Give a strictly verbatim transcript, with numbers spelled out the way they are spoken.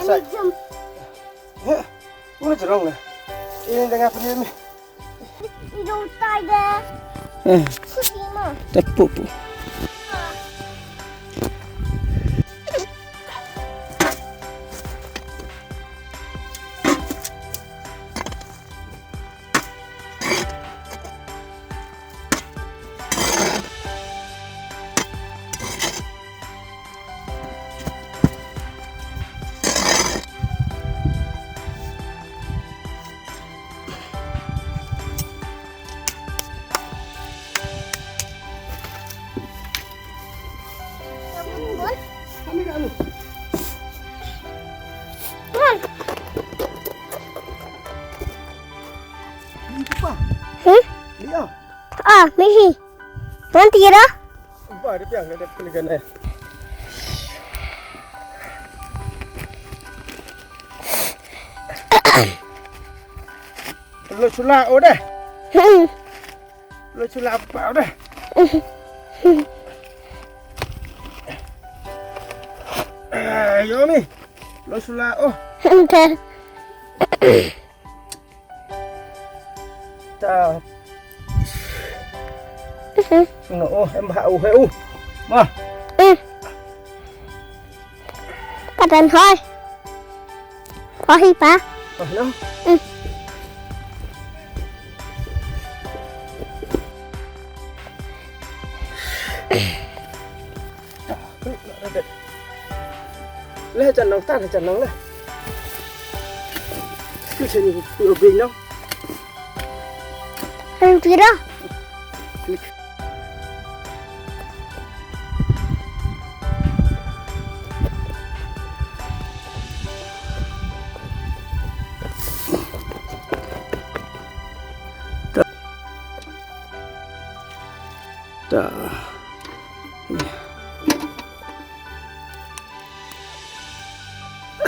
Sa. Jump. Heh. Una jrong na. Ini dengan apa ni? Idong tai deh. Eh. Susi mah. Tak pupu. Hmm? Ah, misi. Nanti ya dah. Ba, dia biang, dia kena kena. Lo sula udah. Hmm. Lo sula apa udah? Ayo mi. Lo sula oh. Ntar. Ta. Mhm. No, oh, em ha, oh, he, oh. Ma. Mm. Patan hoi. Hoi, pa. Oh, no. Mm. Le jan nong tan jan nong le. Ku chen ni ku bing nong. Ang tira. Ta.